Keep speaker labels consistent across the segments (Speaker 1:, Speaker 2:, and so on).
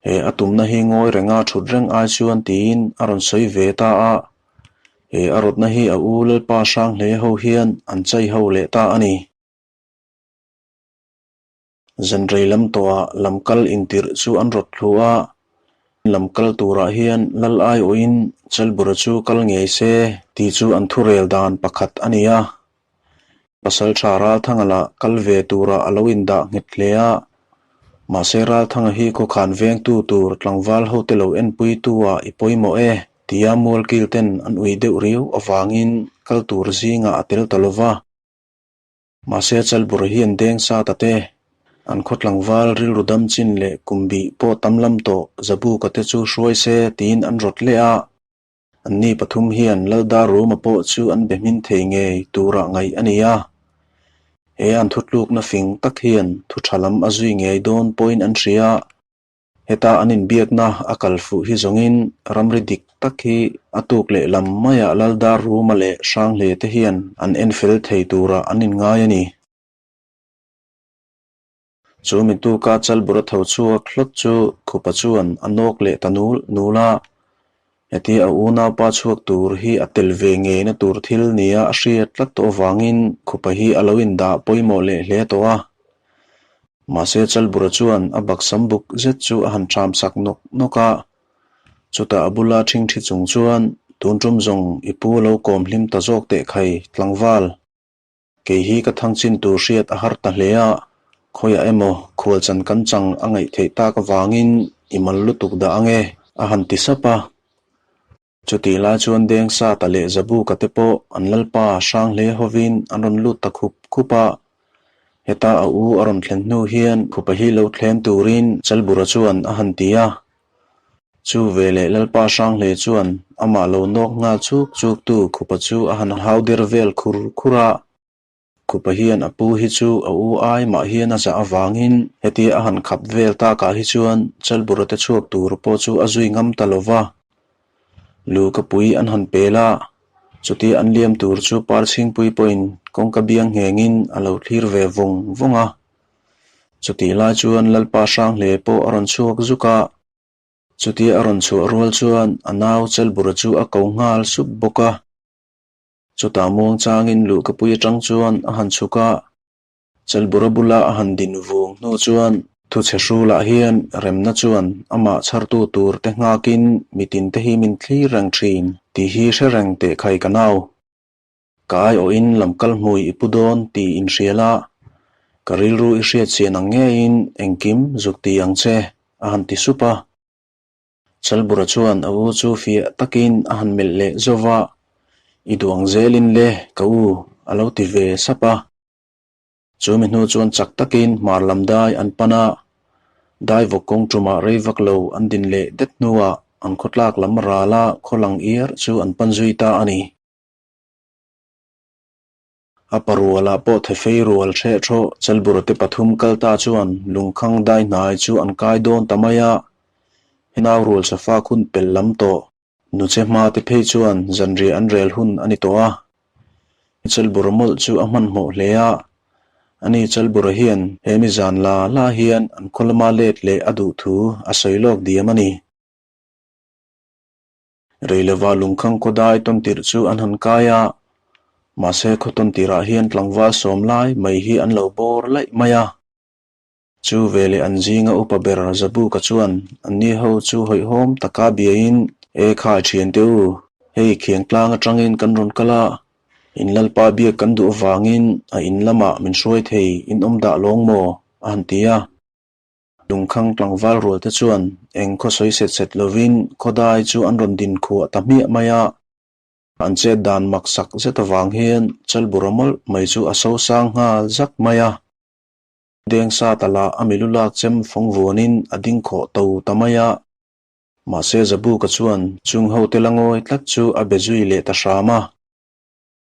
Speaker 1: He a tumna hi ngawi renga thut reng ai chuan tiin a rawn sawi ve ta a. He a rawtna hi a u Lalpa Hranghle ho hian an chai ho leh ta a ni. Zanrei lam tawhah lamkal intirh chu an rawt thlu a, lamkal turah hian lal aiawhin Chalbura chu kal ngei se tih chu an thurel dan pakhat a ni a. Pasalṭha Ralthanga lah kal ve turah a lo indah nghet hle a, mahse Ralthanga hi khawkhan vengtu tur tlangval hote lo enpuitu-ah i pawimawh e tia mualkil ten an ui deuh riau avangin kal tur zingah a tel ta lo va. Mahse Chalbura hian deng sa ta te, an khaw tlangval rilru dam chin leh kum bih pawh tam lam tawh Zabuka te chu hruai se tiin an rawt leh a. Anni pathum hian Laldar Ruma pawh chu an be hmin thei ngei turah ngaih a ni a. He an thutlukna fing tak hian thu tha lam a zui ngei dawn pawhin an hria. Heta an inbiakna a kal fuh hi zawngin ramri dik tak hi a tuk leh lam maiah Laldar Ruma leh Hranghle te hian an en fel thei turah an inngai a ni. Chu mi tuka Chalbura tho chhuak hlawt chu Khupa chuan a nawk leh ta nul nul a. Heti a unaupa chhuak tur hi a tel ve ngeina tur thil nia a hriat tlat tawh avangin Khupa hi a lo indah pawimawh leh hle tawh a. Mahse Chalbura chuan a baksam buk zet chu a han ṭham sak nawk nawk a. Chutah a bula ṭhingṭhi chung chuan, Tun ṭum zawng i pu lo kawm hlim ta zawk teh khai, tlangval. Kei hi ka thang chin tur hriat a har ta hle a, khawiah emaw khualchan kan chang a ngaih theih tak avangin i mal lutuk dah ange, a han ti sap a. Chutih lai chuan Deng Sata leh Zabuka te pawh an lalpa hrang hle hovin an rawn lut ta khup khup a. Heta a u a rawn thlen hnu hian khupa hi lo thlem turin Chalbura chuan a han ti a. Chu veleh Lalpa Hranghle chuan amah lo nawk nghal chuk chuk tu Khupa chu a han hau der vel khur khur a. Khupa hian a pu hi chu a u ai mah hian a zah avangin hetia a han khap vel takah hi chuan Chalbura te chhuak tur pawh chu a zui ngam ta lo va. Lu ka pui an han pel a, chutia an liam tur chu Parchhingpui pawhin kawngka biang nghengin a lo thlir ve vawng vawng a. Chutih lai chuan Lalpa Hranghle pawh a rawn chhuak zuk a, chutia a rawn chhuah rual chuan a nau Chelbura chu a ko nghal sup bawk a. Chutah muang changin luhkapui atang chuan a han chhuk a, Chelbura bula a han din vung hnu chuan thuchhe hrulah hian remna chuan amah chhartu tur te nghakin mitin te hi min thlir reng thin tih hi hre reng teh khai ka nau. Ka aiawhin lam kal hmui i pu dawn tih inhrial a, ka rilru i hriat chian ang ngeiin engkim zuk ti ang che, a han ti sup a. Chalbura chuan a u chu fiah takin a han melh leh zauh va, I duh ang zelin le, ka u, a lo ti ve sap a. Chu mi hnu chuan chak takin hmar lam dai an pan a, dai vawk kawng tumah rei vak lo an din leh det hnuah an khawtlak lam rala khaw lang iar chu an pan zui ta a ni. A parualah pawh thefei rual hreh thawh Chalburate pathum kal ta chuan lungkhang dai hnai chu an kai dawn ta mai a, nau rual safa khun pel lam tawh nuche hma te phei chuan zanriah an rel hun a ni tawh a. Chalbura mawlh chu a hmanhmawh hle a, ani Chalbura hian he mi zan la la hian an khaw lama let leh a duh thu a sawi lawk diam a ni. Reilova lungkhang khawdai tawn tirh chu an han kai a, mahse khaw tawn tirhah hian tlangval sawm lai mai hi an lo bawr laih mai a. Chu veleh an zinga upa ber Zabuka chuan anni ho chu hawihhawm taka biain, E khai thian te u, hei khiang tlang atangin kan rawn kal a, in lalpa biak kan duh avangin a in lamah min hruai thei in awm dah lawng maw? a han ti a. Lungkhang tlangval rual te chuan eng khaw sawi set set lovin khawdai chu an rawn din khuah ta hmiah mai a. An chet dan mak sak zet avang hian Chalbura mawlh mai chu a so sang nghal zak mai a. Deng sa tala a milulak chem fawng vuanin a ding khawh to ta mai a. Mahse Zabuka chuan chung hote la ngawi tlat chu a be zui leh ta hram a.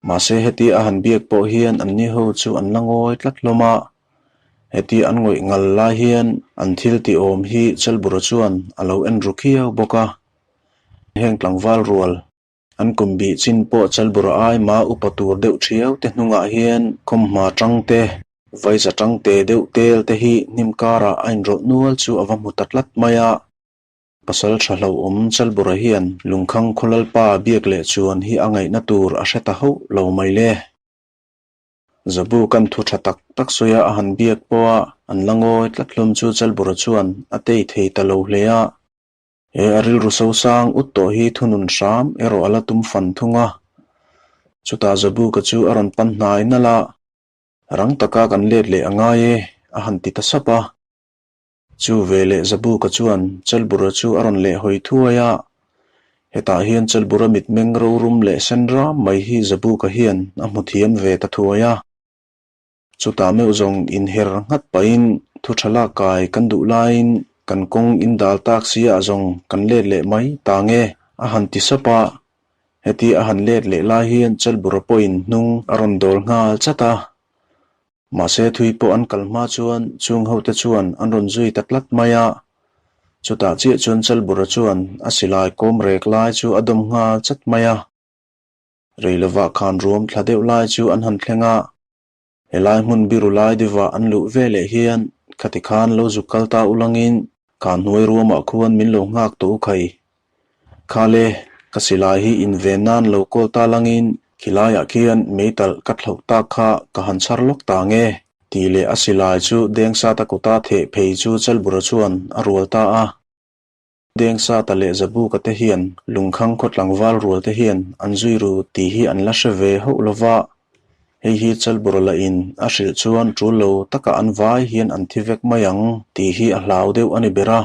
Speaker 1: Mahse heti a han biak pawh hian an ni ho chu an la ngawi tlat hlawm a. Heti an ngawih ngal lai hian an thil ti awm hi Chalbura chuan a lo en ru khiau bawk a. Heng tlangval rual, an kum bih chin pawh Chalbura ai ma upa tur deuh thiau te hnungah hian khawm hma tangte, vai za tangte deuh tel te hi hnim karah a inrawlh nual chu a va hmu ta tlat mai a. An chet dan mak sak zet avang hian Chalbura mawlh mai chu a so sang nghal zak mai a. Deng sa tala a milu lak chem fawng vuanin a ding khawh to ta mai a. Mahse Zabuka chuan chung hote la ngawi tlat chu a be zui leh ta hram a. Mahse heti a han biak pawh hian anni ho chu an la ngawi tlat hlawm a. Heti an ngawih ngal lai hian an thil tih awm hi Chalbura chuan a lo en ru khiau bawk a. Heng tlangval rual an kum bih chin pawh Chalbura ai ma upa tur deuh thiau te hnungah hian khawmhma tang te, vaiza tang te deuh tel te hi hnim karah a inrawlh nual chu a va hmu ta tlat mai a. Pasal tha hlauhawm Chalbura hian Lungkhang khaw lalpa biak leh chuan hi a ngaihna tur a hre ta hauh lo mai le. Zabu kan thu tha tak tak sawi a a han biak pawh a an la ngawi tlat hlawm chu Chalbura chuan a tei thei ta lo hle a. He a rilru sosang ut tawh hi thunun hram erawh a la tum fan thung a. Chutah Zabuka chu a rawn pan hnai nalh a, Rang taka kan let leh a ngai e, a han ti ta sap a. Chu veleh Zabuka chuan Chalbura chu a rawn leh hawi thuai a. Hetah hian Chalbura mitmeng rorum leh sen ram mai hi Zabuka hian a hmu thiam ve ta thuai a. Chutah meuh zawng inher nghat pahin thu tha lak kai kan duh laiin kan kawng in dal tak si ah zawng kan let leh mai ta nge a han ti sap a. Heti a han let leh lai hian Chalbura pawhin hnung a rawn dawl nghal chat a. Mahse thui pawh an kal hma chuan chung hote chuan an rawn zui ta tlat mai a. Chutah chiah chuan Chalbura chuan a silai kawm rek lai chu a dawm nghal chat mai a. Rei lovah khan ruam thla deuh lai chu an han thleng a, helai hmun biru lai deuhah an luh ve leh hian khati khan lo zuk kal ta ulangin khan hnuai ruamah khuan min lo nghak tawh u khai. Khale, ka silai hi inven nan lo kawl ta langin khilaiah khian meitalh ka thlauh tak kha ka han chhar lawk ta nge tih leh a silai chu Dengsata kuta theh phei chu Chalbura chuan a rual ta a. Dengsata leh Zabuka te hian Lungkhang khaw tlangval rual te hian an zui ru tih hi an la hre ve hauh lo va, hei hi Chalbura lah in a hrilh chuan tul lo takah an vai hian an thi vek mai ang tih hi a hlau deuh a ni ber a.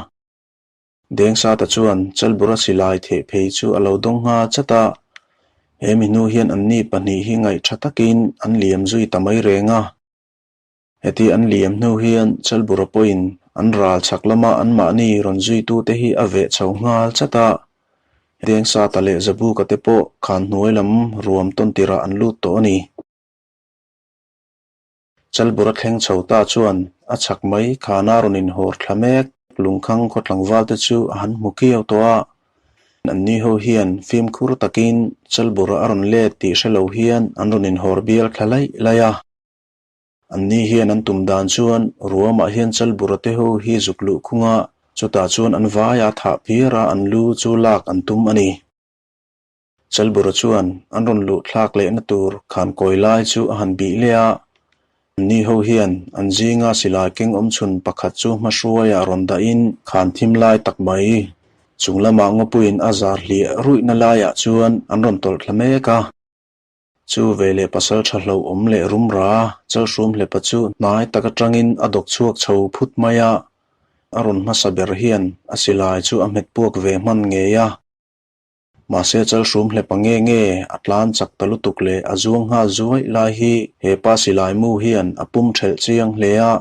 Speaker 1: Dengsata chuan Chalbura silai theh phei chu a lo dawng nghal chat a, he mi hnu hian anni pahnih hi ngaih tha takin an liam zui ta mai reng a. Heti an liam hnu hian Chalbura pawhin an ral chhak lama anmahni rawn zuitute hi a veh chho nghal chat a, Dengsata leh Zabuka te pawh khan hnuai lam ruam tawn tirah an lut tawh a ni. Chalbura thleng chho ta chuan a chhak mai khana rawn inhawr thla mek Lungkhang khaw tlangvalte chu a han hmu kiau tawh a, anni ho hian fimkhur takin Chalbura a rawn let tih hre lo hian an rawn inhawr bial thla laih laih a. Anni hian an tum dan chuan ruamah hian Chalbura te ho hi zuk luh khung a, chutah chuan an vaia thah phiar a an lu chu lak an tum a ni. Chalbura chuan an rawn luh thlak lehna tur khan kawi lai chu a han bih leh a, anni ho hian an zinga silai keng awm chhun pakhat chu hmahruaiah rawn dahin khan thim lai tak mai chung lamah ngawpuiin a zar hliah ruihna laiah chuan an rawn tawlh thla mek a. Chu veleh pasal tha hlauhawm leh rumra Chalhrum hlepa chu hnai tak atangin a dawk chhuak chho phut mai a, a rawn hmasa ber hian a silai chu a hmet puak ve hman ngei a. Mahse Chalhrum hlepa nge nge a tlan chak ta lutuk leh a zuang nghal zuaih lai hi he pa silai mu hian a pum thelh chiang hle a.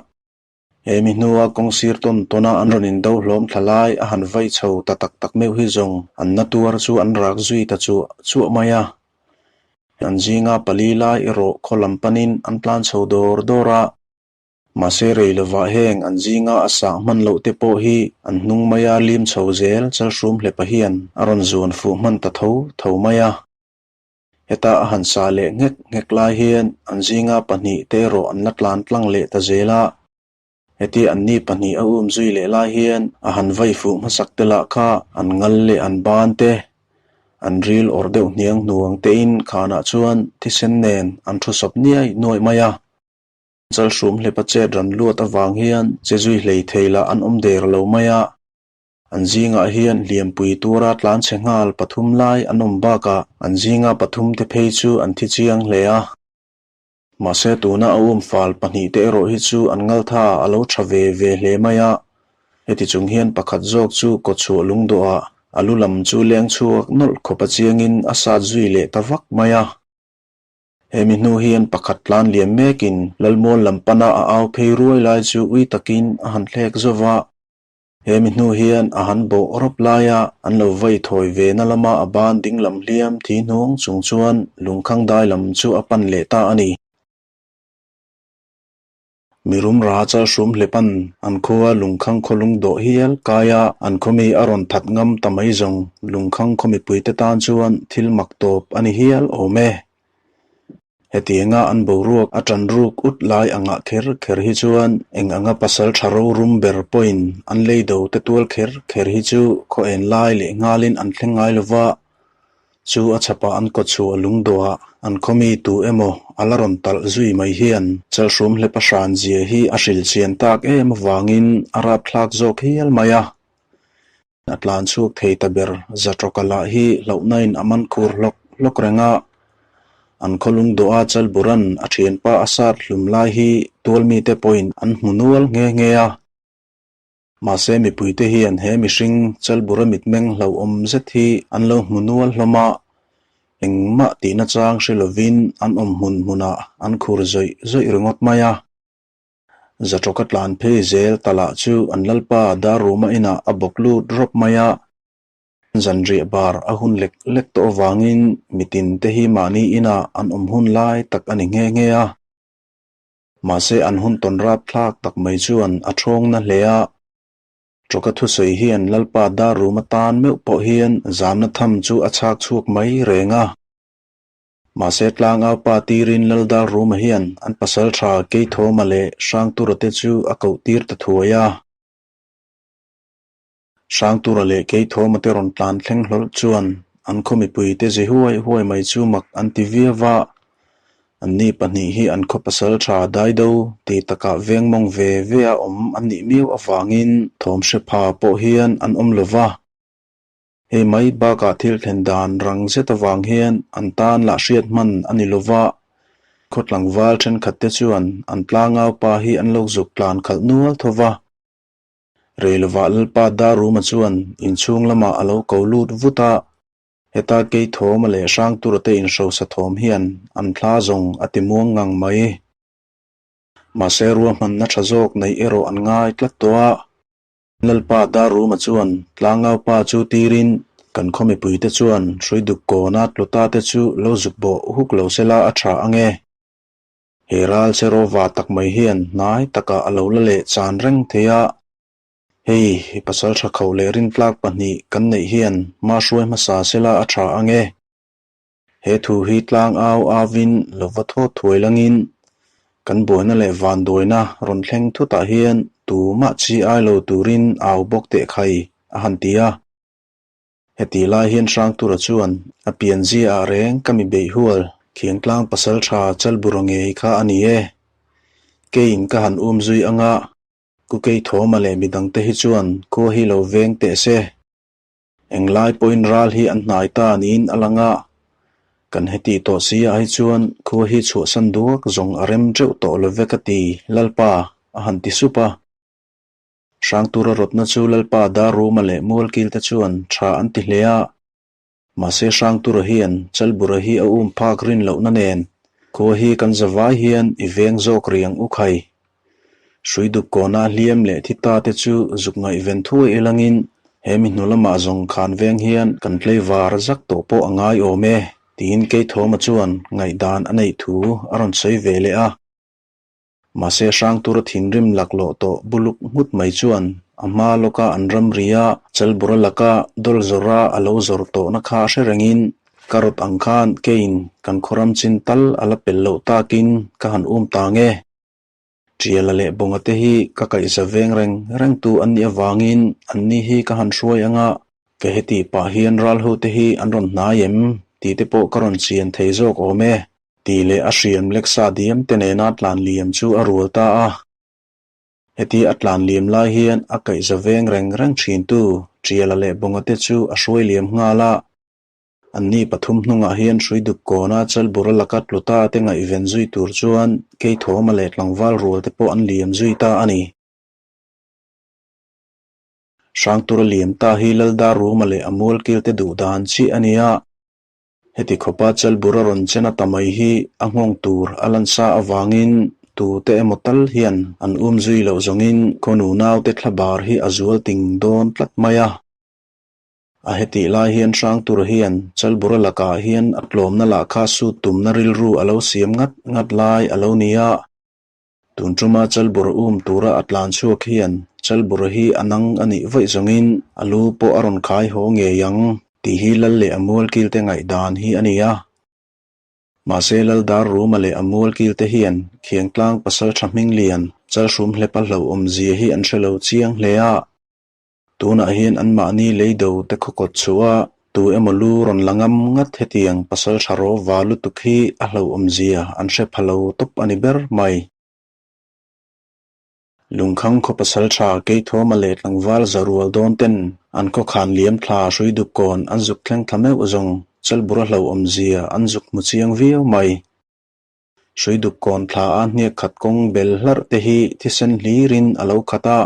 Speaker 1: He mi hnua kawng sir tawn tawna an rawn indo hlawm thla lai a han vai chho ta tak tak meuh hi zawng an na tuar chu an rak zui ta chuah chuah mai a. An zinga pali lai erawh khaw lam panin an tlan chho dawr dawr a. Mahse rei lovah heng an zinga a sah hman loh te pawh hi an hnung maia lim chho zel Chalhrum hlepa hian a rawn zuan fuh hman ta tho tho mai a. Heta a han sa leh nghek nghek lai hian an zinga pahnih te erawh an la tlan tlang leh ta zel a. Heti anni pahnih a um zui leh lai hian a han vai fuh hmasak te lah kha an ngal leh an ban te, an ril awrh deuh hniang hnuang tein khanah chuan thisen nen an thu sawp niai nuaih mai a. Chalhrum hlepa chet ran luat avang hian che zui hlei thei lah an awm der lo mai a. An zingah hian hliampui tura tlan chhe nghal pathum lai an awm bakah an zinga pathum te phei chu an thi chiang hle a. Mahse tuna a um fal pahnih te erawh hi chu an ngaltha a lo tha ve ve hle mai a. Heti chung hian pakhat zawk chu kawchhuah lungdawhah a lu lam chu leng chhuak nawlh khawp a chiangin a sat zui leh ta vak mai a. Hemi hnu hian pakhat tlan liam mekin Lalmual lam pana a au phei ruai lai chu ui takin a han thlek zo va. He mi hnu hian a han bawh rawp laia an lo vai thawi ve na lama a ban ding lam hliam thi hnuang chung chuan lungkhang dai lam chu a pan leh ta a ni. Mirum ra Chalhrum hlepan an khua lungkhang khaw lung dawh hial kaia an khawmi a rawn that ngam ta mai zawng lungkhang khaw mipuite tan chuan thil mak tawp a ni hial awm e. Hetianga an boruak a ṭan ruk ut lai angah kher kher hi chuan eng anga pasal ṭha rorum ber pawhin an lei do te tual kher kher hi chu khaw en lai leh nghalin an thleng ngai lo va, chu a chhapah an kawtchhuah lungdawhah an khawmi tu emaw a la rawn talh zui mai hian chalhrum hlepa hran zia hi a hrilh chian tak em avangin a rapthlak zawk hial mai a. A tlan chhuak thei ta ber Zatawka lah hi hlauhnain a man khur hlawk hlawk reng a, an khawlung dawha Chalburan a thianpa a sat hlum lai hi tualmite pawhin an hmu nual nghe nghe a. Mahse mipuite hian he mihring Chalbura mitmeng hlauhawm zet hi an lo hmu nual hlawm a, engmah tihna chang hre lovin an awm hmun hmunah an khur zawih zawih ringawt mai a. Zatawka tlan phei zel ta lah chu an lalpa Daruma inah a bawk lut rawp mai a. Zanriah bar a hun lek lek tawh avangin mitin te hi mahni inah an awm hun lai tak a ni nghe nghe a. Mahse an hun tawn rap thlak tak mai chuan a thawng na hle a. Tawka thusawi hian lalpa Daruma tan meuh pawh hian zamna tham chu a chhak chhuak mai reng a. Mahse tlangau pa tirin Laldar Ruma hian an pasal tha Keithawma leh Hrangtura te chu a koh tir ta thuai a. Hrangtura leh Keithawma te rawn tlan thleng hlawl chuan an khaw mipui te zi huai huai mai chu mak an ti viau a. Anni pahnih hi an khaw pasal tha Daido ti takah veng mawng ve ve a awm an nih miau avangin thawm hre pha pawh hian an awm lo va. Hei mai bakah thil thlen dan rang zet avang hian an tan lah hriat hman a ni lo va, khaw tlangval thenkhat te chuan an tlangau pa hi an lo zuk tlan khalh nual tho va. Rei lovah Lalpa Daruma chuan inchhung lamah a lo ko lut vut a, heta Keithawma leh Hrangtura te inhrosa thawm hian an thla zawng a ti muang ngang mai. Mahse ruahmanna tha zawk neih erawh an ngai tlat tawh a. Lalpa Daruma chuan tlangau pa chu tirin kan khaw mipuite chuan Hruiduk kawna tluta te chu lo zuk bawh huk lo sela a tha ang e. He ral che rawva tak mai hian hnai takah a lo la leh chan reng thei a. Hei hi pasal tha kho leh rintlak pahnih kan neih hian hma hruai hmasa sela a tha ang e. He thu hi tlangau avin lo va thawt thuai langin kan buaina leh vanduaina rawn thleng thutah hian tumah chi ai lo turin au bawk teh khai a han ti a. Heti lai hian Hrangtura chuan a pianzia ah reng ka mi beih hual Khiangtlang pasal tha Chalbura ngei kha a ni e. Keiin ka han um zui anga Kukei Thawma leh midangte hi chuan khua hi lo veng teh se. Englai pawhin ral hi an hnai ta niin a lang a, kan heti tawh si ah hi chuan khua hi chhuahsan duak zawng a rem teuh tawh lo ve ka ti, Lalpa, a han ti sup a. Hrangtura rawtna chu Lalpa Daruma leh Mualkil te chuan tha an ti hle a, mahse Hrangtura hian Chalbura hi a um phak rin lohna nen khua hi kan zavai hian i veng zawk riang u khai. Hrui duk kawna hliam leh thi ta te chu zuk ngaihven thuai ilangin he mi hnu lamah zawng khan veng hian kan tlei var zak tawh pawh a ngai awm e tiin Keithawma chuan ngaihdan a neih thu a rawn sawi ve leh a. Mahse Hrangtura thinrim laklawh tawh buluk nghut mai chuan a hma lawka an ramri a Chalbura laka dawl zawra a lo zawr tawhna kha hre rengin ka rawt ang khan keiin kan khawram chin tal a la pel loh takin ka han um ta nge. Ṭiala leh Bawnga te hi ka kaihza veng reng reng tu an nih avangin anni hi ka han hruai anga ka heti pah hian ral ho te hi an rawn hnai em tih te pawh ka rawn chian thei zawk awm e tih leh a hriam leksa diam te nena tlan liam chu a rual ta a. Heti a tlan liam lai hian a kaihza veng reng reng ṭhin tu Ṭiala leh Bawnga te chu a hruai liam nghal a. Anni pathum hnungah hian hrui duk kawna Chalbura laka tluta te ngaihven zui tur chuan Keithawma leh tlangval rual te pawh an liam zui ta a ni. Hrangtura liam ta hi Laldar Ruma leh a mualkil te duh dan chiah a ni a. Heti khawpa Chalbura rawn chen a ta mai hi a nghawng tur a lansa avangin tute emaw tal hian an um zui loh zawngin khaw nunaute thlabar hi a zual ting dawn tlat mai a. A hetih lai hian Hrangtur hian Chalbura lakah hian a tlawmna lah kha sut tumna rilru a lo siam ngat ngat lai a lo ni a. Tun tuma Chalbura um tura a tlan chhuak hian Chalbura hi a nang a nih vaih zawngin a lu pawh a rawn khai haw ngei ang tih hi Lal leh a mualkilte ngaihdan hi a ni a. Mahse Laldar Ruma leh a mualkil te hian Khiangtlang pasaltha hminglian Chalhrum hlepa hlauhawm zia hi an hre lo chiang hle a. Tunah hian anmahni leido te khawkawt chhuah a tu emaw lu rawn la ngam ngat hetiang pasaltha rawva lutuk hi a hlauhawm zia an hre pha lo tawp a ni ber mai. Lungkhang khaw pasaltha Keithawma leh tlangval Zarual dawn ten an khawkhan liam thla hrui dup kawn an zuk thleng thla meuh zawng Chalbura hlauhawm zia an zuk hmu chiang viau mai. Hrui dup kawn thla a hniak khat kawng bel hlarh te hi thisen hlirin a lo khat a.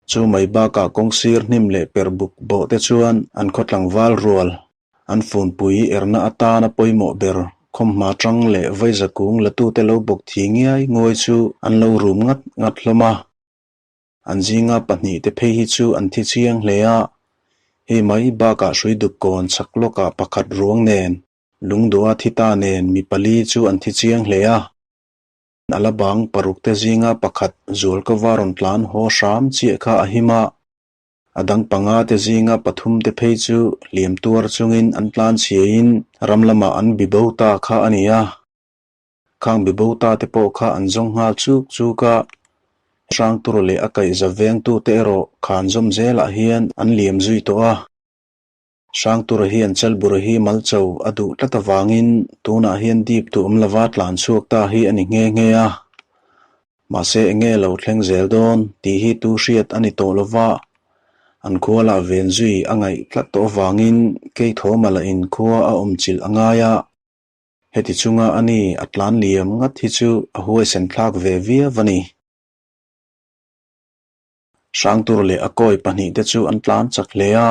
Speaker 1: Chu mai bakah kawngsir hnim leh per buk bawh te chuan an khaw tlangval rual, an funpui erna atana pawimawh ber khawmhma tang leh vaiza kung latute lo bawk thi ngiai nguai chu an lo rum ngat ngat hlawm a. An zinga pahnihte phei hi chu an thi chiang hle a, hei mai bakah hrui dup kawn chhak lawkah pakhat ruang nen, lungduha thi ta nen mi pali chu an thi chiang hle a. A la bang parukte zinga pakhat Zualkova rawn tlan haw hram chiah kha a him a, a dang panga te zinga pathumte phei chu hliam tuar chungin an tlan chhiain ram lamah an bibo ta kha a ni a. Khang bibo ta te pawh kha an zawng nghal chuk chuk a, Hrangtura leh a kaihza vengtute erawh khan zawm zelah hian an liam zui tawh a. Hrangtura hian Chalbura hi malcho a duh tlat avangin tunah hian dip duh awm lova tlan chhuak ta hi a ni nghe nghe a. Mahse enge lo thleng zel dawn tih hi tu hriat a ni tawh lova, an khua lah ven zui a ngaih tlat tawh avangin Keithawma lah in khua a awm chilh a ngai a. Heti chunga a ni a tlan liam ngat hi chu a huaisen thlak ve viau a ni. Hrangtur leh a kawi pahnihte chu an tlan chak hle a,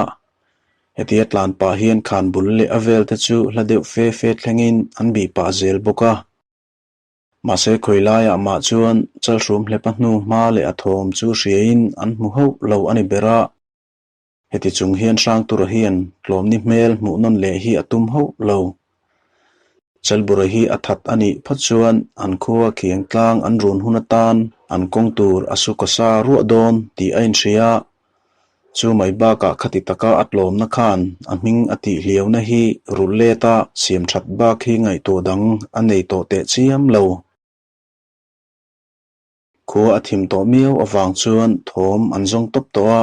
Speaker 1: hetia tlan pah hian khan bul leh a vel te chu hla deuh fe fe thlengin an bih pah zel bawk a. Mahse khawi laiah mah chuan Chalhrum hlepa hnu hma leh a thawm chu hriain an hmu hauh lo a ni ber a. Heti chung hian Hrangtura hian tlawmni hmel hmuh nawn leh hi a tum hauh lo. Chalbura hi a that a nih phawt chuan an khua khiang tlang an run hun atan an kawng tur a su kawsa ruah dawn tih a inhria. Chu mai bakah khati taka a tlawmna khan a hming a tih hliauna hi rulh let a siam that bak hi ngaihtuah dang a nei tawh teh chiam lo. Khua a thim tawh miau avang chuan thawm an zawng tawp tawh a.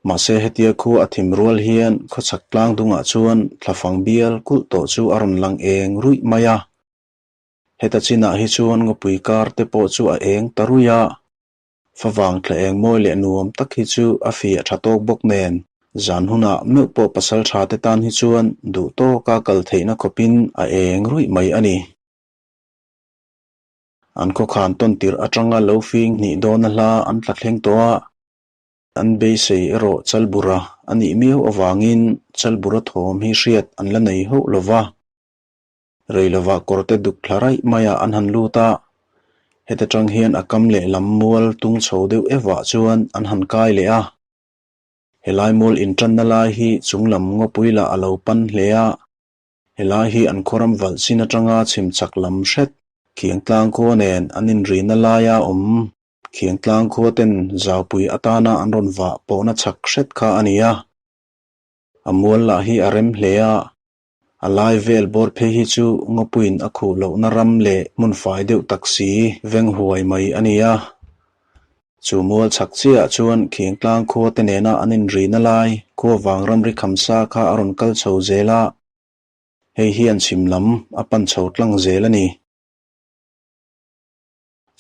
Speaker 1: Mahse hetia khu a thim rual hian khawchhak tlang dungah chuan thlafang bial kulh tawh chu a rawn lang eng ruih mai a. Heta chinah hi chuan ngawpui kar te pawh chu a eng ta ruih a. Favang thla eng mawi leh nuam tak hi chu a fiah tha tawk bawk nen zan hunah meuh pawh pasal tha te tan hi chuan duh tawka kal theihna khawpin a eng ruih mai a ni. An khawkhan tawn tirh atanga lo fing hnih dawna hla an tla thleng tawh a. An beisei erawh Chalbura a nih miau avangin Chalbura thawm hi hriat an la nei hauh lo va. Rei lovah kawrte duk thla raih maiah an han lut a, heta tang hian a kam lehlam mual tung chho deuh evah chuan an han kai leh a. Helai mual intanna lai hi chunglam ngawpui lah a lo pan hle a, helai hi an khawram valh chin atanga chhim chak lam hret Khiangtlang khua nen an inrina laia awm Khiangtlang khua ten zaupui atana an rawn vah pawhna chhak hret kha a ni a. A mual lah hi a rem hle a, a lai vel bawr phei hi chu ngawpuiin a khuh lohna ram leh hmun fai deuh tak si veng huai mai a ni a. Chu mual chhak chiahah chuan Khiangtlang khua te nena an inrina lai khua vang ramri khamsa kha a rawn kal chho zel a, hei hian chhim lam a pan chho tlang zel a ni.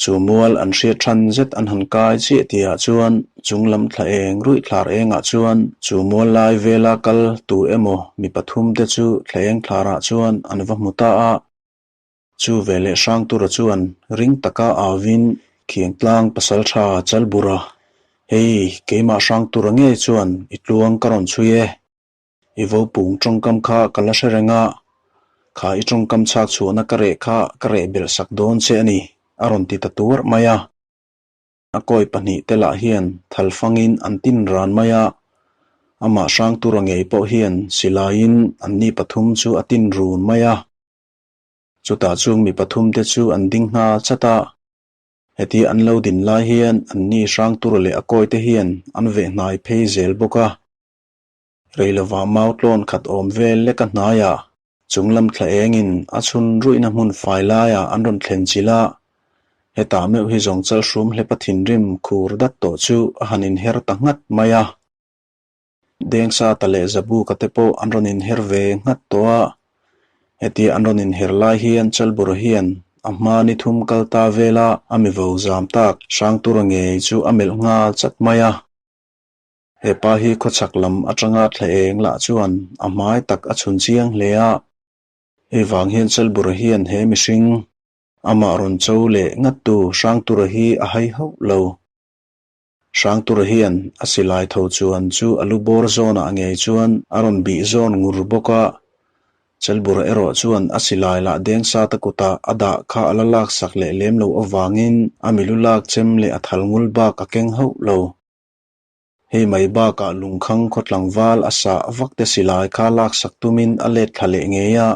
Speaker 1: Chu mual an hriat than zet an han kai chiah tihah chuan chung lam thla eng ruih thlar engah chuan chu mual lai vela kal tu emaw mi pathum te chu thla eng thlarah chuan an va hmu ta a. Chu veleh Hrangtura chuan ring taka auvin Khiangtlang Pasaltha Chalbura, Hei, keimah Hrangtura ngei chuan i tluang ka rawn chhui e. I vopung tawngkam kha ka la hre reng a, kha i tawngkam chhak chhuahna ka reh kha ka reh belh sak dawn che a ni, a rawn ti ta tuar mai a. A kawi pahnih te lah hian thal fangin an tin ran mai a, amah Hrangtura ngei pawh hian silaiin anni pathum chu a tin run mai a. Chutah chung mi pathum te chu an ding nghal chat a, heti an lo din lai hian anni Hrangtura leh a kawi te hian an veh hnai phei zel bawk a. Rei lovah mau tlawn khat awm vel lek a hnaiah Chung lam thla engin a chhun ruihna hmun fai laiah an rawn thlen chilh a, hetah meuh hi zawng chalhrum hlepa thinrim khur dat tawh chu a han inher ta nghat mai a. Dengsata leh Zabuka te pawh an rawn inher ve nghat tawh a, hetia an rawn inher lai hian Chalbura hian a hma ni thum kal ta vela a mivo zam tak Hrangtura ngei chu a melh nghal chat mai a. He pa hi khawchhak lam atanga thla eng lah chuan a hmai tak a chhun chiang hle a, hei vang hian Chalbura hian he mihring amah rawn cho leh ngattu Hrangtura hi a hai hauh lo. Hrangtura hian a silai tho chuan chu a lu bawr zawnah ngei chuan a rawn bih zawn ngur bawk a, Chelbura erawh chuan a silai lah Dengsata kutah a dah kha a la laksak leh lem lo avangin a milu lak chem leh a thal ngul bak a keng hauh lo. Hei mai bakah lungkhang khaw tlangval a sah vak te silai kha laksak tumin a let thla leh ngei a.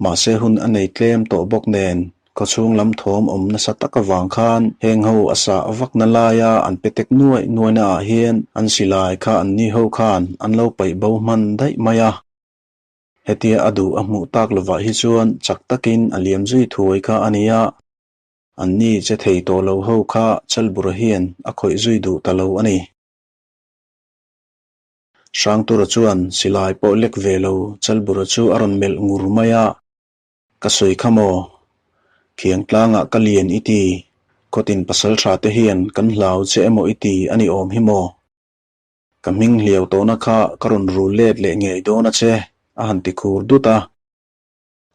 Speaker 1: Mahse hun a nei tlem tawh bawk nen, khawchhung lam thawm awm nasa tak avang khan heng ho a sah vakna laia an pe tek nuaih nuaihna ah hian an silai kha an ni ho khan an lo paih bo hman daih mai a. Hetia a duh a hmuh tak lovah hi chuan chak takin a liam zui thuai kha a nia. An ni che thei tawh lo ho kha Chalbura hian a khawih zui duh ta lo a ni. Hrangtura chuan silai pawh lek ve lo Chalbura chu a rawn melh ngur mai a, Ka sawi kha maw? Khiang tlangah ka lian i ti, khawtin pasal tha te hian kan hlau che emaw i ti a ni awm hi maw? Ka hming hliau tawhna kha ka rawn rul let leh ngei dawn a che, a han ti khur dut a.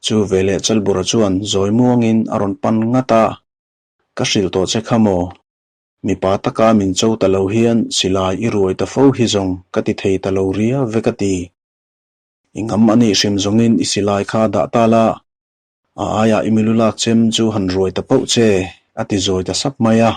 Speaker 1: Chu veleh Chalbura chuan zawi muangin a rawn pan ngat a, Ka hrilh tawh che kha maw? Mipa taka min cho ta lo hian silai i ruai ta fo hi zawng ka ti thei ta lo ria ve ka ti. I ngam a nih hrim zawngin i silai kha dah ta la, a aiah i milu lak chem chu han ruai ta pauh che, a ti zawi ta sap mai a.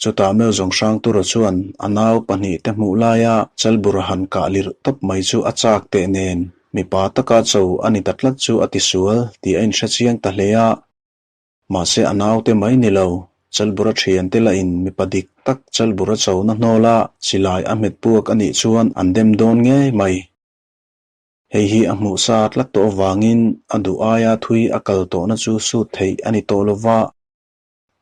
Speaker 1: Chutah meuh zawng Hrangtura chuan a nau pahnihte hmuh laia Chalbura han kah lirh tawp mai chu a chak teh nen mipa taka cho a ni ta tlat chu a ti sual tih a inhre chiang ta hle a. Mahse a naute mai ni lo, Chalbura thiante lahin mipa dik tak Chalbura chona hnawla silai a hmet puak a nih chuan an dem dawn ngei mai. Hei hi a hmuh sa tlat tawh avangin a duh aia thui a kal tawhna chu sut theih a ni tawh lova.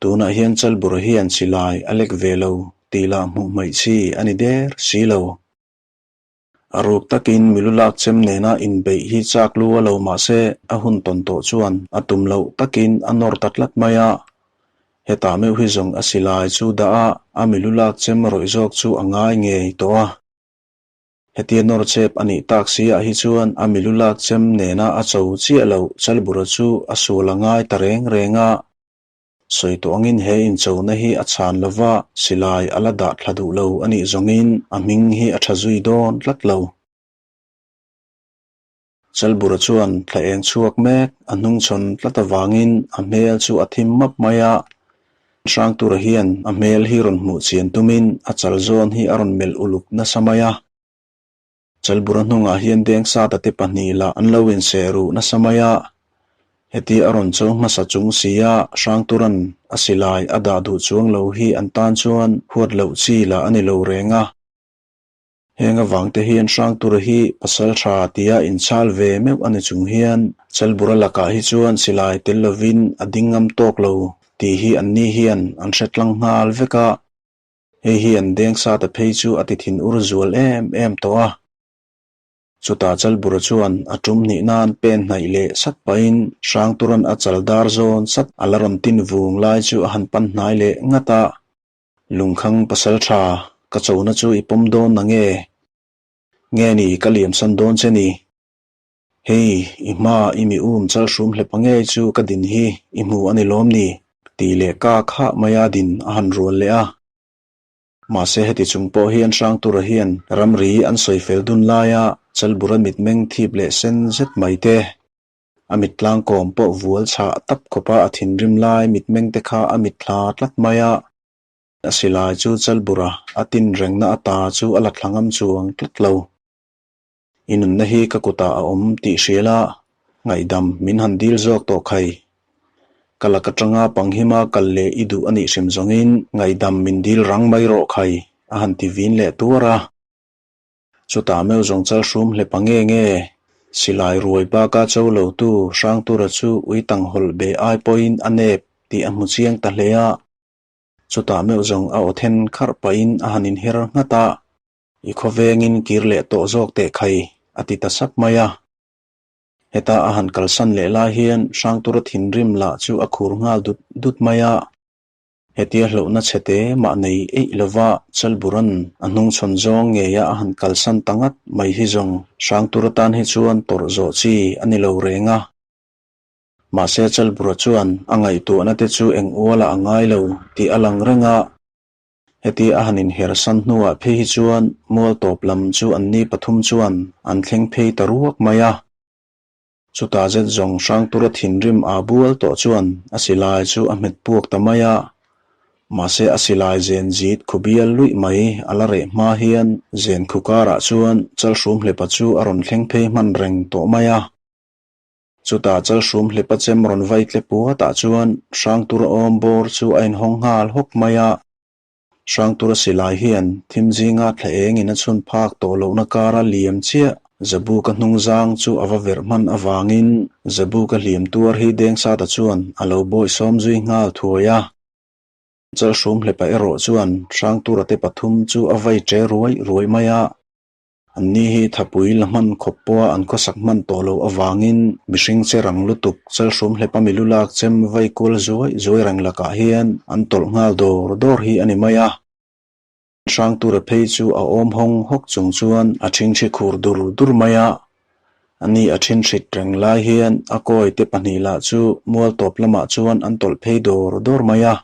Speaker 1: Tunah hian Chalbura hian silai a lek ve lo tih lah hmuh hmaih chi a ni der si lo. A ruk takin milu lak chem nena inbeih hi chak lu a lo mahse a hun tawn tawh chuan a tum loh takin a nawr ta tlat mai a. Hetah meuh hi zawng a silai chu dah a, a milu lak chem rawih zawk chu a ngai ngei tawh a. Hetia nawr chep a nih tak si ah hi chuan a milu lak chem nena a cho chiah loh Chalbura chu a sual a ngai ta reng reng a. Sawi tawh angin he inchona hi a chhan lova silai a la dah thla duh lo a nih zawngin a hming hi a tha zui dawn tlat lo. Chalbura chuan thla eng chhuak mek a hnungchhawn tlat avangin a hmel chu a thim map mai a. Hrangtura hian a hmel hi rawn hmuh chian tumin a chal zawn hi a rawn melh uluk nasa mai a. Chalbura hnungah hian Dengsata te pahnih lah an lo inseh ruh nasa mai a. Heti a rawn cho hmasa chung si a, Hrangturan a silai a dah duh chuang lo hi an tan chuan huat loh chi lah a ni lo reng a. Heng avangte hian Hrangtura hi pasal tha tia inchhal ve meuh a ni chung hian Chalbura lakah hi chuan silai tel lovin a ding ngam tawk lo tih hi anni hian an hre tlang nghal vek a. Hei hi an deng sa ta phei chu a ti thin ur zual em em tawh a. Chutah Chalbura chuan a tum hnih nan pen hnaih leh sat pahin Hrangturan a chal dar zawn sat a la rawn tin vung lai chu a han pan hnai leh ngat a. Lungkhang pasal tha, ka chona chu i pawm dawn na nge? Nge ni ka liamsan dawn che ni? Hei, i hma i mi um chal hrum hlep a ngei chu ka din hi i hmu a ni lawm ni? Tih leh ka khah maia din a han rual leh a. Mahse heti chung pawh hian Hrangtura hian ramri an sawi fel dun laia Chalbura mitmeng thip leh sen zet mai te, a mittlang kawm pawh vual chhah tap khawpa a thinrim lai mitmeng te kha a mitthla tlat mai a. A silai chu Chalbura a tin rengna ata chu a la thla ngam chuang tlat lo. I nunna hi ka kutah a awm tih hria la, ngaihdam min han dil zawk tawh khai. Ka lak atanga panghima kal leh i duh a nih hrim zawngin ngaihdam min dil rang mai rawh khai, a han ti vin leh tuar a. Chutah meuh zawng chal hrum hlep a nge nge? Silai ruai baka cho lotu Hrangtura chu ui tang hawlh be ai pawhin a nep tih a hmu chiang ta hle a. Chutah meuh zawng a aw then kharh pahin a han inher nghat a, I khawvengin kir leh tawh zawk teh khai, a ti ta sap mai a. Heta a han kalsan leh lai hian Hrangtura thinrim lah chu a khur nghal dut dut mai a. Hetia hlauhna chhe te mah nei eih lova Chalburan a hnungchhawn zawng ngeia a han kalsan ta ngat mai hi zawng Hrangtura tan hi chuan tawrh zawh chi a ni lo reng a. Mahse Chalbura chuan a ngaihtuahna te chu eng ualah a ngai lo tih a lang reng a. Heti a han inhersan hnuah phei hi chuan mual tawp lam chu anni pathum chuan an thleng phei ta ruak mai a. Chutah zet zawng Hrangtura thinrim aa bual tawh chuan a silai chu a hmet puak ta mai a. Mahse a silai zen zit khu bial luih mai a la reh hma hian zen khu karah chuan Chalhrumhlepa chu a rawn thleng phei hman reng tawh mai a. Chutah Chalhrumhlepa chem rawn vai tle puatah chuan Hrangtura awm bawr chu a inhawng nghal hawk mai a. Hrangtura silai hian thim zinga thla engin a chhun phak tawh lohna kara liam chiah Zabuka hnungzang chu a va verh hman avangin Zabuka hliam tuar hi Dengsata chuan a lo bawihsawm zui nghal thuai a. Chalhrumhlepa erawh chuan Hrangtura te pathum chu a vai ṭe ruai ruai mai a. Anni hi thapui la hman khawp pawha an khawsak hman tawh loh avangin mihring che rang lutuk Chalhrumhlepa milu lak chem vai kual zuai zuai reng lakah hian an tawlh nghal dawr dawr hi a ni mai a. Hrangtura phei chu a awm hawng hawk chung chuan a ṭhingṭhi khur dur dur mai a. Ani a ṭhinhrit reng lai hian a kawi te pahnih lah chu mual tawp lamah chuan an tawlh phei dawr dawr mai a.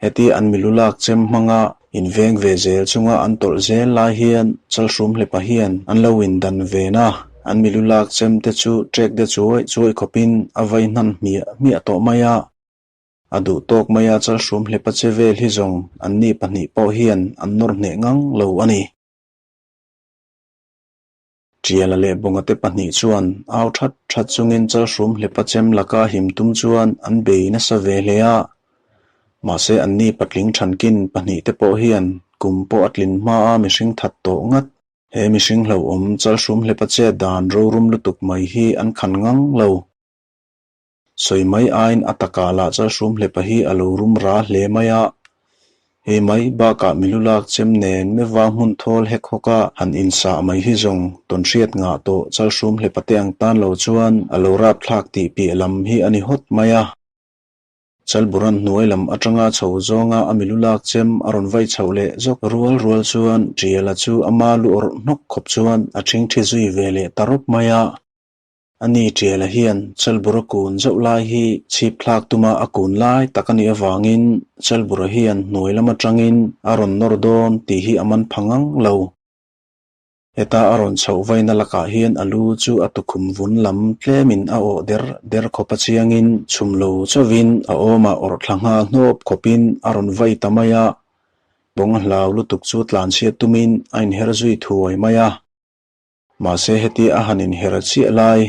Speaker 1: Heti an milu lak chem hmanga inveng ve zel chunga an tawlh zel lai hian Chalhrumhlepa hian an lo indan ven a, an milu lak chem te chu ṭek de chuai chuai khawpin a vai hnan hmiah hmiah tawh mai a. A duh tawk mai a Chalhrumhlepa che vel hi zawng anni pahnih pawh hian an nawr hneh ngang lo a ni. Ṭiala leh Bawngate pahnih chuan au that that chungin Chalhrum hlepa chem laka him tum chuan an bei nasa ve hle a. Mahse anni patling ṭhankin pahnihte pawh hian kum pawh a tlin hmaa mihring that tawh ngat. He mihring hlauhawm Chalhrum hlepa chet dan rorum lutuk mai hi an khan ngang lo. Sawi mai aiin a takah lah Chalhrum hlepa hi a lo rum ra hle mai a. Hei mai bakah milu lak chem nen meva hmun thawl hek hawka han insah mai hi zawng tawnhriat ngah tawh Chalhrum hlepa te ang tan lo chuan a lo rapthlak tih piah lam hi a ni hawt mai a. Chalburan hnuai lam atanga chho zawnga a milu lak chem a rawn vai chhoh leh zawk rual rual chuan Ṭiala chu ama lu awrh hnawk khawp chuan a ṭhingṭhi zui ve leh ta rawp mai a. Ani Ṭiala hian Chalbura kun zauh lai hi chhip thlak tuma a kun lai tak a nih avangin Chalbura hian hnuai lam atangin a rawn nawr dawn tih hi a man pha ngang lo. Heta a rawn chhoh vaina lakah hian a lu chu a tukhum vun lam tlemin a awh der der khawp a chiangin chhum lo chauhin a awmah awrh thla nghal hnawp khawpin a rawn vai ta mai a. Bawng a hlau lutuk chu tlanchhiat tumin a inher zui thuai mai a. Mahse heti a han inher chiah lai,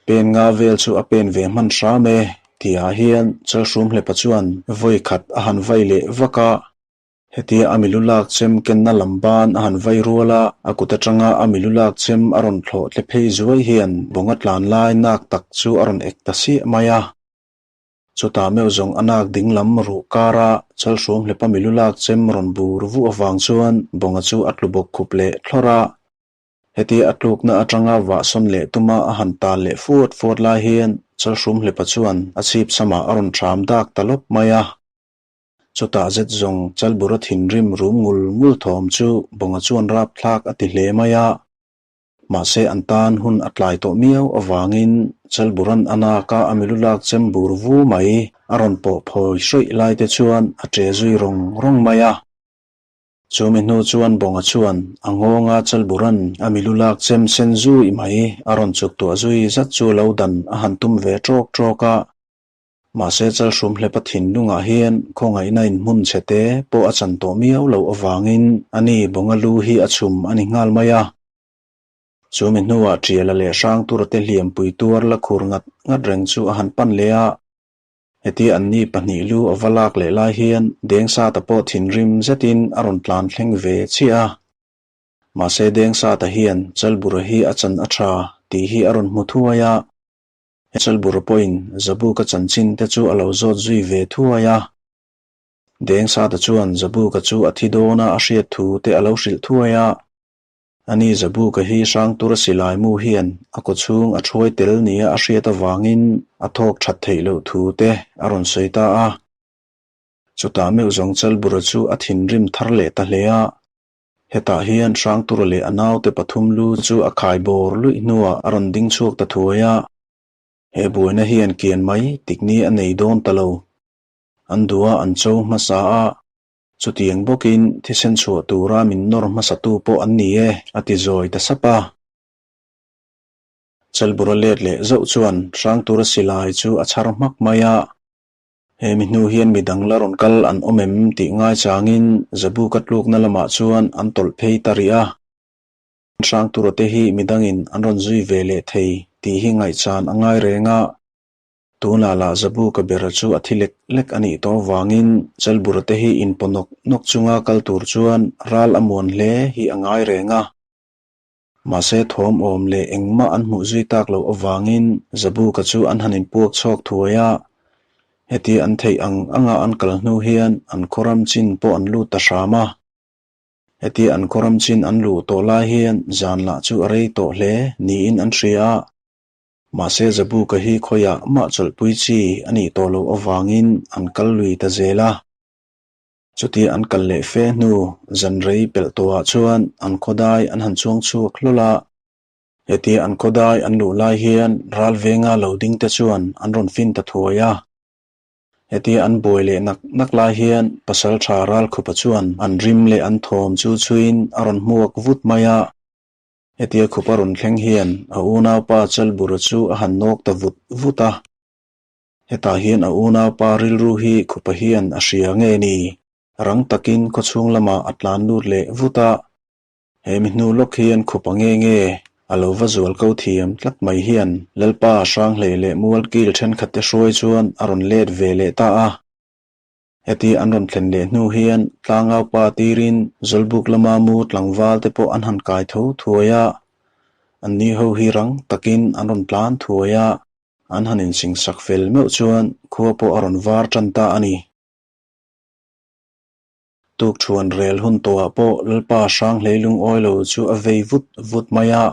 Speaker 1: pen nga vel chu a pen ve hman hram e tihah hian Chalhrumhlepa chuan vawi khat a han vai leh vak a. Hetia a milu lak chem kenna lam ban a han vai rual a, a kut atanga a milu lak chem a rawn thlawh tle phei zuai hian bawnga tlan lai nak tak chu a rawn ek ta siah mai a. Chutah meuh zawng a nak ding lam ruh kara Chalhrumhlepa milu lak chem rawn bur vuh avang chuan bawnga chu a tlu bawk khup leh thlawrh a. Heti a tlukna atanga vahsawn leh tuma a han tal leh fuat fuat lai hian Chalhrumhlepa chuan a chhip samah a rawn ṭham dak ta lawp mai a. Chutah zet zawng Chalbura thinrim rum ngul ngul thawm chu Bawnga chuan rapthlak a ti hle mai a. Mahse an tan hun a tlai tawh miau avangin Chalburan a naka a milu lak chem bur vu mai a rawn pawh phawi hrawih lai te chuan a ṭe zui rawng rawng mai a. Chumi hnu chuan Bawnga chuan a ngawnga Chalburan a milu lak chem sen zui mai a rawn chuk tuah zui zat chu lo dan a han tum ve ṭawk ṭawk a. Mahse Chalhrumhlepa thinlungah hian khawngaihna in hmun chhe te pawh a chan tawh miau loh avangin ani Bawnga lu hi a chhum a ni nghal mai a. Chumi hnuah Ṭiala leh Hrangtura te hliampui tuar la khur ngat ngat reng chu a han pan leh a. Hetia anni pahnih lu a va lak leh lai hian Dengsata pawh thinrim zetin a rawn tlan thleng ve chiah a. Mahse Dengsata hian Chalbura hi a chan a tha tih hi a rawn hmu thuai a. Chalbura pawhin Zabuka chanchin te chu a lo zawt zui ve thuai a. Dengsata chuan Zabuka chu a thi dawn a a hriat thu te a lo hrilh thuai a. Ani Zabuka hi Hrangtura silai mu hian a kawchhung a thuai tel nia a hriat avangin a thawk that theih loh thu te a rawn sawi ta a. Chutah meuh zawng Chalbura chu a thinrim thar leh ta hle a. Hetah hian Hrangtura leh a naute pathum lu chu a khai bawr luih hnuah a rawn ding chhuak ta thuai a. He buaina hian kian mai tikni a nei dawn ta lo. An duh a an cho hmasa a, chutiang bawkin thisen chhuah tura min nawr hmasatu pawh an ni e, a ti zawi ta sap a. Chalbura let leh zauh chuan Hrangtura silai chu a chhar hmak mai a. He mi hnu hian mi dang la rawn kal an awm em tih ngaichangin Zabuka tlukna lamah chuan an tawlh phei ta rih a. Hrangtura te hi mi dangin an rawn zui ve leh thei tih hi ngaihchan a ngai reng a. Tunah lah Zabuka bera chu a thi lek lek a nih tawh avangin Chalbura te hi inpaw nawk nawk chunga kal tur chuan ral a muan hle hi a ngai reng a. Mahse thawm awm leh engmah an hmuh zui tak loh avangin Zabuka chu an han inpuak chhuak thuai a. Hetia an theih ang anga an kal hnu hian an khawram chin pawh an lut ta hram a. Hetia an khawram chin an luh tawh lai hian zan lah chu a rei tawh hle niin an hria a. Mahse Zabuka hi khawiah mah chawlhpui chi a nih tawh loh avangin an kal lui ta zel a. Chutia an kal leh fe hnu zan rei pelh tawhah chuan an khawdai an han chuang chhuak hlawl a. Hetia an khawdai an luh lai hian ral venga lo ding te chuan an rawn fin ta thuai a. Hetia an buai leh nak nak lai hian pasaltha Ralkhupa chuan an rim leh an thawm chu chhuiin a rawn hmuak vut mai a. Hetia khupa rawn thleng hian a unaupa Chalbura chu a han nawk ta vut vut a. Hetah hian a unaupa rilru hi khupa hian a hria nge ni? Rang takin khawchhung lamah a tlan lut leh vut a. He mi hnu lawk hian khupa nge nge a lo va zual ko thiam tlat mai hian Lalpa Hranghlei leh Mualkil thenkhatte hruai chuan a rawn let ve leh ta a. Heti an rawn thlen leh hnu hian tlangaupa tirin Zawlbuk lama mu tlangval te pawh an han kai tho thuai a. Anni ho hi rang takin an rawn tlan thuai a. An han insingsak fel meuh chuan khua pawh a rawn var tan ta a ni. Tukṭhuan rel hun tawhah pawh Lalpa Hranghlei lungawi lo chu a vei vut vut mai a.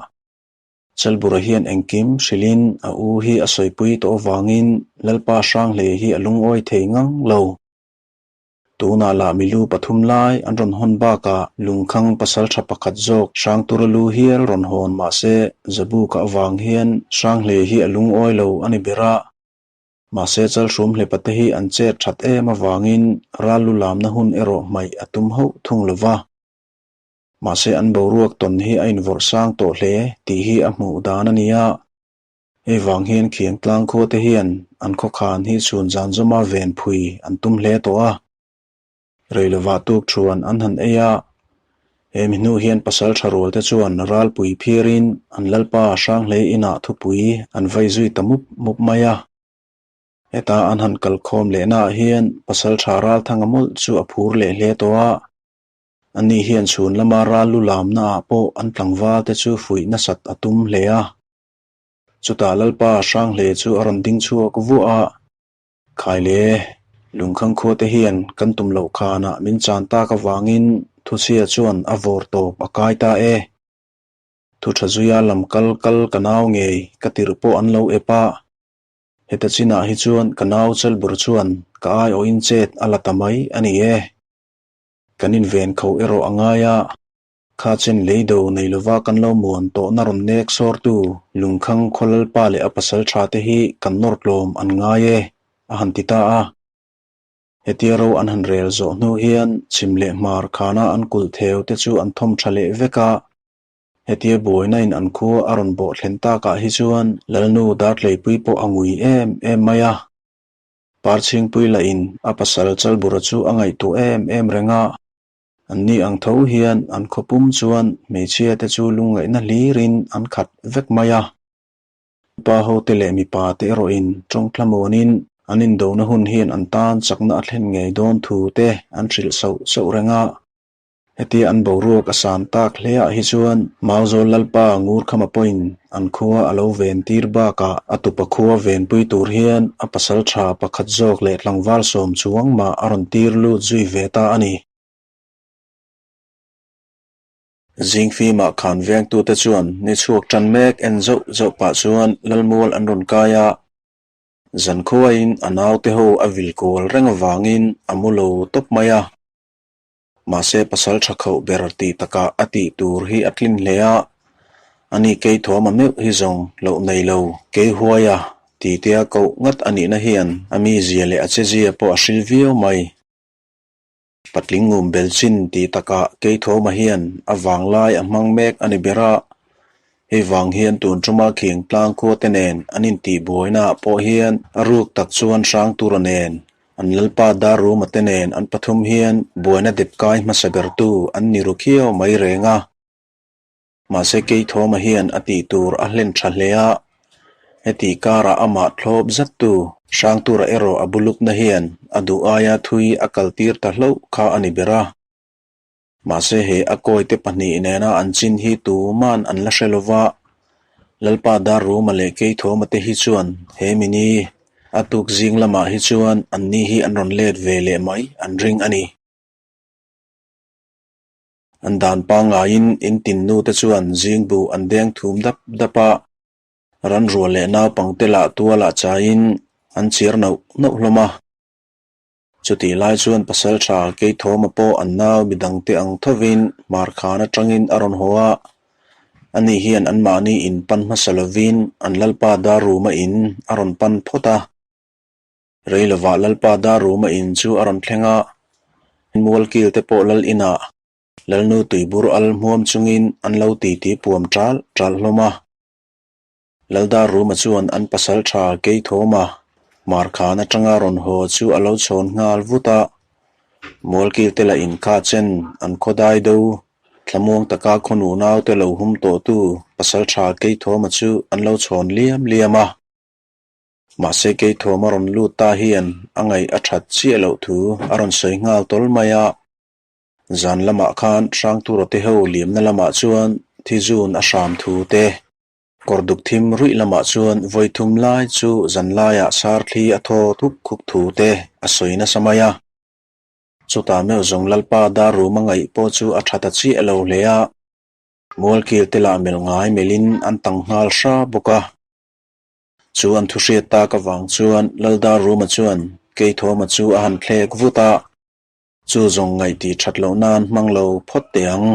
Speaker 1: Chalbura hian engkim hrilhin a u hi a sawipui tawh avangin Lalpa Hranghlei hi a lungawi thei ngang lo. Tunah lah milu pathum lai an rawn hawn bakah lungkhang pasaltha pakhat zawk Hrangtura lu hial rawn hawn mahse Zabuka avang hian Hranghlei hi a lungawi lo a ni ber a. Mahse Chalhrum hlepate hi an chet that em avangin ral lu lamna hun erawh hmaih a tum hauh thung lo va. Mahse an boruak tawn hi a invawrh sang tawh hle tih hi a hmuh dan a ni a. Hei vang hian khiang tlang khua te hian an khawkhan hi chhun zan zawma ven phui an tum hle tawh a. Rei lovah tuk thuan an han ei a. He mi hnu hian pasal tha rual te chuan ralpui phirin an lalpa Hranghlei inah thupui an vai zui ta mup mup mai a. Heta an han kalkhawm lehnaah hian pasal tha Ralthanga mawlh chu a phur leh hle tawh a. Ani hian chhun lama ral lu lamnaah pawh an tlangval te chu fuih nasat a tum hle a. Chutah Lalpa Hranghle chu a rawn ding chhuak vuah a, Khaile, lungkhang khua te hian kan tum loh khanah min chan tak avangin thuchhia chuan a vawr tawp a kai ta e. Thu tha zuia lam kal kal ka nau ngei ka tirh pawh an lo ep a. Heta chinah hi chuan ka nau Chelbur chuan ka aiawhin chet a la ta mai a ni e. Kan inven kho erawh a ngai a. Kha chen lei do nei lova kan lo muan tawhna rawn nek sawrtu Lungkhang khaw Lalpa leh a pasal tha te hi kan nawr tlawm an ngai e, a han ti ta a. Hetia ro an han rel zawh hnu hian chhim leh hmar khana an kulh theu te chu an thawm tha leh vek a. Hetia buaina in an khua a rawn bawh thlen takah hi chuan Lalnu Dartleipui pawh a ngui em em mai a. Parchhingpui lahin a pasal Chalbura chu a ngaihtuah em em reng a. Anni ang tho hian an khawpum chuan hmeichhia te chu lungngaihna hlirin an khat vek mai a. Pa hote leh mipa te erawhin tawng thlamuanin an indona hun hian an tan chakna a thlen ngei dawn thu te an hrilh sauh sauh reng a. Hetia an boruak a san tak hle ah hi chuan Mauzawl Lalpa Ngurkhama pawhin an khua a lo ven tir bakah a tupa khua venpui tur hian a pasal tha pakhat zawk leh tlangval sawm chuang mah a rawn tir lut zui ve ta a ni. Zingfimah khan vengtute chuan ni chhuak tan mek en zauh zauh pah chuan Lalmual an rawn kai a. Zankhuain a naute ho a vil kual reng avangin a mu lo tawp mai a. Mahse pasal tha khauh ber tih takah a tih tur hi a tlin hle a, ani kei thuama meuh hi zawng loh nei lo, kei huai a ti tia koh ngat a nihna hian a mizia leh a chezia pawh a hril viau mai. Patling ngum bel chin tih takah kei thuama hian a vanglai a hmang mek a ni ber a, hei vang hian tun tuma khiang tlang khua te nen an intihbuaina ah pawh hian a ruk tak chuan hrang tura nen An Lalpa Darruma te nen an pathum hian buaina dep kai hmasa bertu an ni ru khiau mai reng a. Mahse Keithawma hian a tih tur a hlen tha hle a, heti karah amah thlawp zattu Hrangtura erawh a bulukna hian a duh aia thui a kaltir ta hlauh kha a ni ber a. Mahse he a kawite pahnih nena an chin hi tuman an la hre lova, Lalpa Darruma leh Keithawma te hi chuan he mini a tuk zing lamah hi chuan anni hi an rawn let ve leh mai an ring a ni. An dan pangaiin in tinnu te chuan zing buh an deng thum dap dap a, ranrual leh naupangte lah tualah chaiin an chiar nauh nauh hlawm a. Chutih lai chuan Pasalṭha Keithawma pawh an nau midangte ang thovin Hmarkhan aṭangin a rawn haw a, ani hian anmahni in pan hmasa lovin an Lalpa Darruma in a rawn pan phawt a. Rei lovah Lalpa Darruma in chu a rawn thleng a, Mualkil te pawh Lal inah Lalnu tuibur al hmuam chungin an lo titi puam ṭal ṭal hlawm a. Laldar Ruma chuan an pasal tha Keithawma Hmarkhan atanga rawn haw chu a lo chhawn nghal vut a, Mualkil te lah inkha chen an khawdai do thlamuang taka khawnu naute lo hum tawhtu pasal tha Keithawma chu an lo chhawn liam liam a. Mahse Keithawma rawn lut ta hian a ngaih a that chiah loh thu a rawn sawi nghal tawl mai a. Zan lamah khan Hrangtura te ho liamna lamah chuan thizun a hram thu te, Kawr duk thim ruih lamah chuan vawi thum lai chu zan laiah sarthli a thaw thup khup thu te a sawi nasa mai a. Chutah meuh zawng Lalpa dar rum a ngaih pawh chu a tha ta chiah lo hle a, Mualkil te lah melh ngai melhin an tang nghal hra bawk a. Chu an thu hriat tak avang chuan Lal dar ruma chuan Keithawma chu a han thlek vut a, chu zawng ngaih tih that loh nan hmang lo phawt teh ang.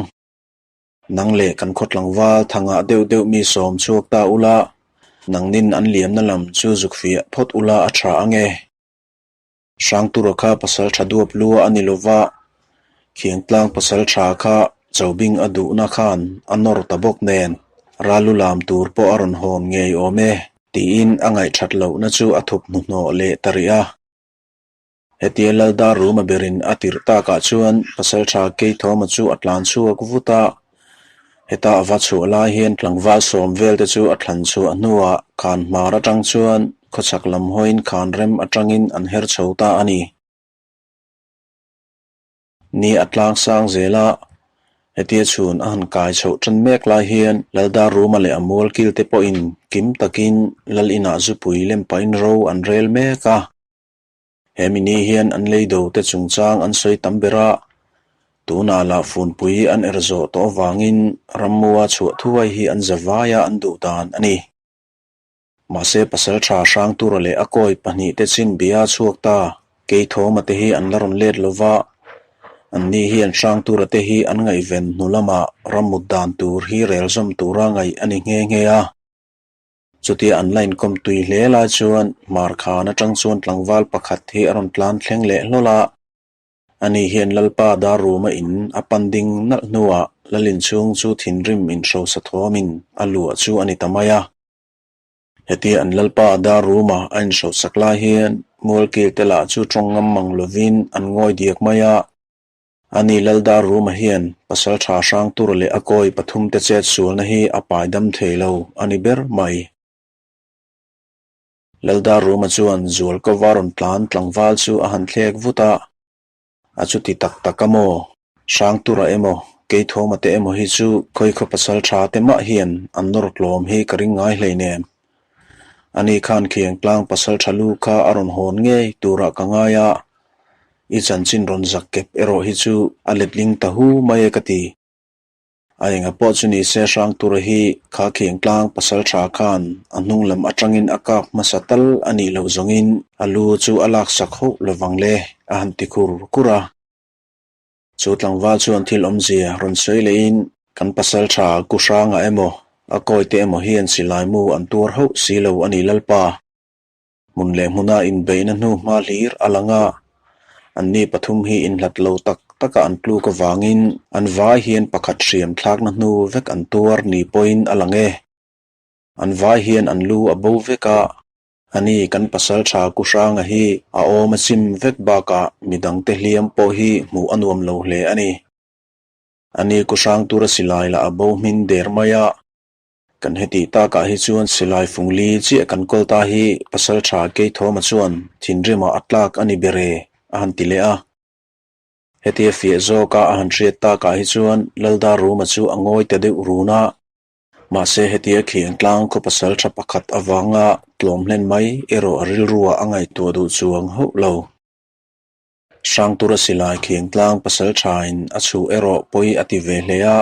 Speaker 1: Nang leh kan khaw tlangval thangah deuh deuh mi sawm chhuak ta ula, nangnin an liamna lam chu zuk fiah phawt ula a tha ang e. Hrangtura kha pasal tha duap lua a ni lova, Khiangtlang pasal tha kha Chobing a duhna khan a nawr ta bawk nen, Ralu lam tur pawh a rawn hawn ngei awm e, tiin a ngaihthat lohna chu a thup hnuhnawh leh ta rih a. Hetia Laldar Ruma berin a tirh takah chuan Pasalṭha Keithawma chu a tlan chhuak vut a, heta a va chhuah lai hian tlangval sawm vel te chu a thlan chhuah hnuah khan hmar atang chuan khawchhak lam hawiin khan rem atangin an her chho ta a ni. Ni a tlang sang zel a, hetia chhun a han kai chhoh tan mek lai hian Laldar Ruma leh a mual kil te pawhin kim takin Lal inah zupui lem pahin ro an rel mek a. He mini hian an lei do te chungchang an sawi tam ber a, tunah lah funpui an er zawh tawh avangin rammua chhuah thuai hi an za vai a an duh dan a ni. Mahse pasal tha Hrangtura leh a kawi pahnih te chin bia chhuak ta Keithawma te hi an la rawn let lo va, anni hian Hrangtura te hi an ngaihven hnu lamah rammut dan tur hi rel zawm tura ngaih a ni nghe nghe a. Chutia an la inkawm tui hle lai chuan Hmarkhan atang chuan tlangval pakhat hi a rawn tlan thleng leh hlawl a. Ani hian Lalpa Darruma in a pan ding nalh hnuah Lal inchhung chu thinrim inhrosa thawmin a luah chu a ni ta mai a. Hetia an Lalpa Darruma a inhrosak lai hian Mualkil te lah chu tawng ngam mang lovin an ngawi diak mai a. Ani Laldar Ruma hian pasal tha hrang tur leh a kawi pathum te chet sualna hi a pai dam thei lo a ni ber mai. Laldar Ruma chuan zual kova rawn tlan tlangval chu a han thlek vut a, A chuti tak tak a maw? Hrangtura emaw, Keithawma te emaw hi chu khawikhaw pasal tha te mah hian an nawr tlawm hi ka ring ngai hleinem. Ani khan khiang tlang pasal tha lu kha a rawn hawn ngei turah ka ngai a, i chanchin rawn zak kep erawh hi chu a letling ta hu mai e ka ti. A enga pawh chu ni se Hrangtura hi kha khiang tlang pasal tha khan a hnung lam atangin a kap hmasa tal a nih loh zawngin a lu chu a laksak hauh lovang le a han ti khur kur a. Chu tlangval chuan thil awmzia rawn sawi lehin kan pasal tha Ku Hranga emaw a kawite emaw hian silai mu an tuar hauh si lo a ni Lalpa. Hmun leh hmuna inbeihna hnu hma hlir a lang a, anni pathum hi inhlat lo tak taka an tluk avangin an vai hian pakhat hriam thlakna hnu vek an tuar ni pawhin a lang e. An vai hian an lu a bo vek a, Ani kan pasal tha Ku Hranga hi a awm a chim vek bakah midangte hliam pawh hi hmuh a nuam lo hle a ni. Ani Ku Hrang tura silai lah a bo hmin der mai a. Kan hetih takah hi chuan silai fung li chiah kan kawl ta hi pasal tha Keithawma chuan thinrimah a tlak a ni ber e a han ti leh a. Hetia fiah zawka a han hriat takah hi chuan Laldaruma chu a ngawi ta deuh run a. Mahse hetia khiang tlang khaw pasal tha pakhat avanga tlawm hlen mai erawh a rilruah a ngaihtuah duh chuang hauh lo. Hrangtura silai khiang tlang pasal thain a chhuh erawh pawi a ti ve hle a,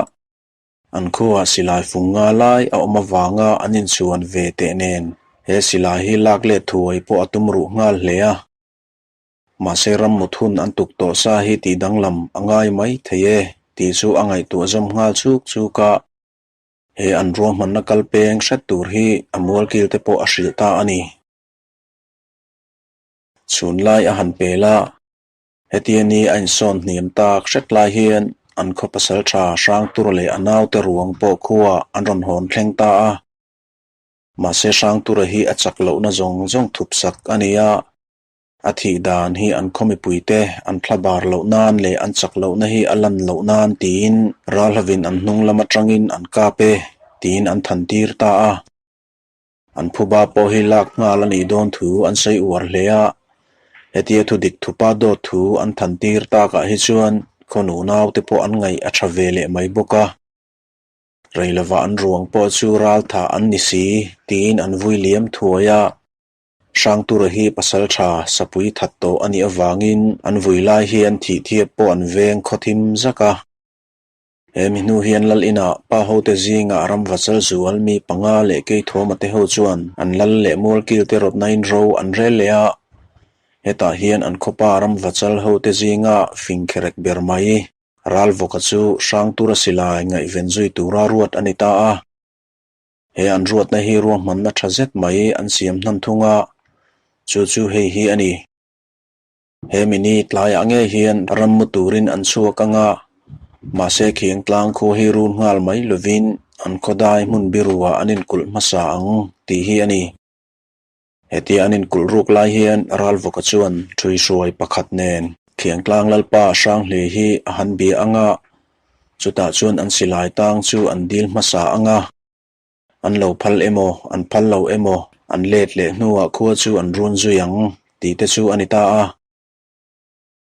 Speaker 1: an khuaah silai fung nga lai a awm avanga an inchhuan ve teh nen he silai hi lak let thuai pawh a tum ruh nghal hle a. Mahse rammut hun an tuk tawh sa hi tih danglam a ngai mai thei e tih chu a ngaihtuah zawm nghal chuk chuk a. He an ruahmanna kal peng hret tur hi a mualkil te pawh a hrilh ta a ni. Chhun lai a han pel a, hetia ni a insawn hniam tak hret lai hian an khaw pasal tha Hrangtura leh a naute ruang pawh khuaah an rawn hawn thleng ta a. Mahse Hrangtura hi a chak lohna zawng zawng thup sak a ni a, A thih dan hi an khaw mipuite an thla bar loh nan leh an chak lohna hi a lan loh nan tiin ralhavin an hnung lam atangin an kap e tiin an than tir ta a. An phuba pawh hi lak nghal a nih dawn thu an sawi uar hle a. Hetia thu dik thupa dawt thu an than tir takah hi chuan khaw nunaute pawh an ngaih a tha ve leh mai bawk a. Rei lova an ruang pawh chu ral thah an ni si tiin an vui liam thuai a. Hrangtura hi pasal tha sapui that tawh a nih avangin an vui lai hian thih thiap pawh an veng khaw thim zak a. He mi hnu hian lal inah pa hote zingah ramvachal zual mi panga leh Keithuama te ho chuan an lal leh mualkil te rawtnain ro an rel leh a. Hetah hian an khawpa ramvachal hote zinga fing kherek ber mai Ralvawka chu Hrangtura silai ngaihven zui tura ruat a ni ta a. He an ruatna hi ruahmanna tha zet mai an siam hnan thung a, chu chu hei hi a ni. He mini tlaiah ngei hian ram mu turin an chhuak ang a, mahse khiang tlang khua hi run nghal mai lovin an khawdai hmun biruah an inkulh hmasa ang tih hi a ni. Hetia an inkulh ruk lai hian Ralvawka chuan ṭhuihruai pakhat nen Khiangtlang Lalpa Hranghlei hi a han bia ang a, chutah chuan an silai tang chu an dil hmasa ang a, an lo phal emaw an phal lo emaw an let leh hnuah khua chu an run zui ang tih te chu a ni ta a.